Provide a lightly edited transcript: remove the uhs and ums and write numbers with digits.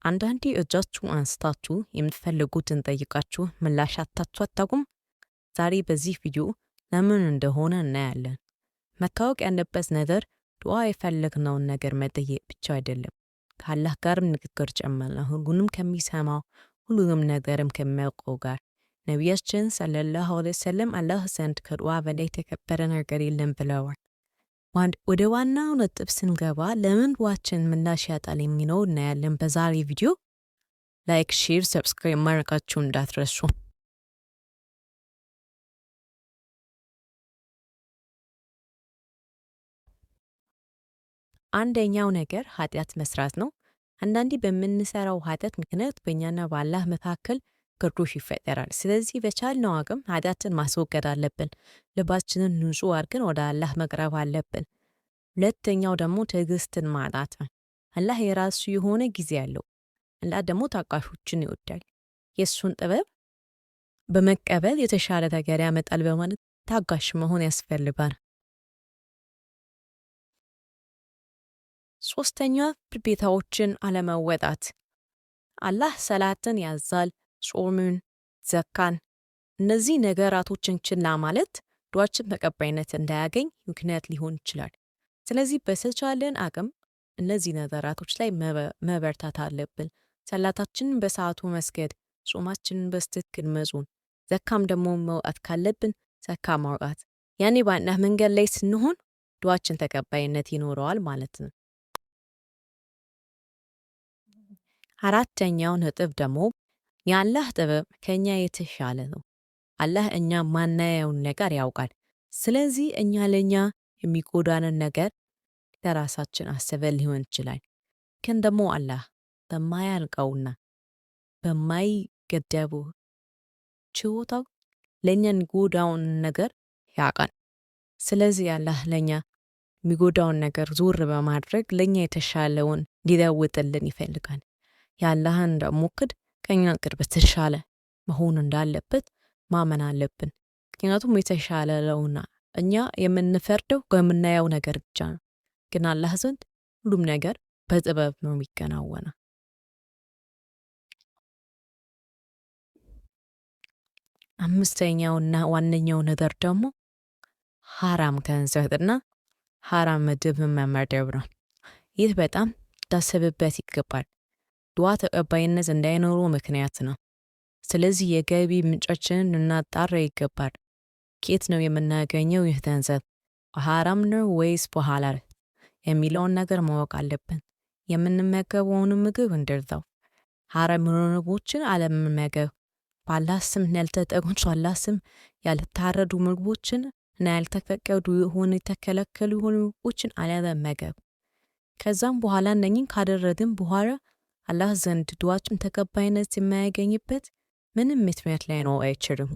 አንዳንዴ እጃችሁን አንስታችሁ የምትፈልጉትን ጠይቃችሁ ምላሽ አጥታችሁ አታውቁም? ዛሬ በዚህ ቪዲዮ ለምን እንደሆነ እናያለን። መታወቅ ያለበት ነገር ዱዓ የፈለግነውን ነገር መጠየቅ ብቻ አይደለም፣ ከአላህ ጋርም ንግግር ጭምር ነው። ሁሉንም ከሚሰማው ሁሉንም ነገርም ከሚያውቀው ጋር። ነቢያችን ሰለላሁ ዐለይሂ ወሰለም አላህ ዘንድ ከዱዓ በላይ የተከበረ ነገር የለም ብለዋል። ወደ ዋናው ነጥብ ስንገባ ለምን ዱዓችን ምላሽ ያጣል የሚለው እናያለን በዛሬ ቪዲዮ። Like፣ share፣ subscribe ማድረጋችሁን እንዳትረሱ። አንደኛው ነገር ኃጢአት መስራት ነው። አንዳንዴ በምንሰራው ኃጢአት ምክንያት በእኛና በአላህ መካከል ግርዶሽ ይፈጠራል። ስለዚህ በቻልነው አቅም ኃጢአትን ማስወገድ አለብን። ልባችንን ንጹህ አድርገን ወደ አላህ መቅረብ አለብን። ሁለተኛው ደግሞ ትዕግስትን ማጣት ነው። አላህ የራሱ የሆነ ጊዜ አለው። አላህ ደግሞ ታጋሾችን ይወዳል። የእሱን ጥበብ በመቀበል የተሻለ ነገር ያመጣል በማለት ታጋሽ መሆን ያስፈልጋል። ሶስተኛ ግዴታዎችን አለመወጣት። አላህ ሰላትን ያዛል፣ ጾምን፣ ዘካን። እነዚህ ነገራቶችን ችላ ማለት ዱዓችን ተቀባይነት እንዳያገኝ ምክንያት ሊሆን ይችላል። ስለዚህ በተቻለን አቅም እነዚህ ነገራቶች ላይ መበርታት አለብን። ሰላታችንን በሰዓቱ መስገድ፣ ጾማችንን በስትክክል መጾም፣ ዘካም ደግሞ መውጣት ካለብን ዘካ ማውጣት። ያኔ በአላህ መንገድ ላይ ስንሆን ዱዓችን ተቀባይነት ይኖረዋል ማለት ነው። አራተኛው ነጥብ ደግሞ የአላህ ጥበብ ከእኛ የተሻለ ነው። አላህ እኛ ማናየውን ነገር ያውቃል። ስለዚህ እኛ ለእኛ የሚጎዳንን ነገር ለራሳችን አስበን ሊሆን ይችላል። ግን ደግሞ አላህ በማያልቀውና በማይገደቡ ችሎታው ለእኛ የሚጎዳውን ነገር ያውቃል። ስለዚህ አላህ ለእኛ የሚጎዳውን ነገር ዞር በማድረግ ለእኛ የተሻለውን ሊለውጥልን ይፈልጋል። የአላህን ደግሞ እቅድ ከእኛ እቅድ በተሻለ መሆን እንዳለበት ማመን አለብን። ምክንያቱም የተሻለ ለውና እኛ የምንፈርደው በምናየው ነገር ብቻ ነው። ግን አላህ ዘንድ ሁሉም ነገር በጥበብ ነው የሚከናወነው። አምስተኛውና ዋነኛው ነገር ደግሞ ሐራም ገንዘብና ሐራም ምግብ መመገብ ነው። ይህ በጣም ታስብበት ይገባል። ዱዓ ተቀባይነት እንዳይኖረው ምክንያት ነው። ስለዚህ የገቢ ምንጫችንን ልናጣራ ይገባል። ከየት ነው የምናገኘው ይህ ገንዘብ? በሐራም ነው ወይስ በሐላል የሚለውን ነገር ማወቅ አለብን። የምንመገበውን ምግብ እንደዛው ሐራም የሆኑ ምግቦችን አለመመገብ፣ በአላህ ስም ያልተጠቁ በአላህ ስም ያልታረዱ ምግቦችን እና ያልተፈቀዱ የሆኑ የተከለከሉ የሆኑ ምግቦችን አለመመገብ። ከዛም በኋላ እነኝን ካደረግን በኋላ አላህ ዘንድ ዱዓችን ተቀባይነት የማያገኝበት ምንም ምክንያት ላይኖር አይችልም።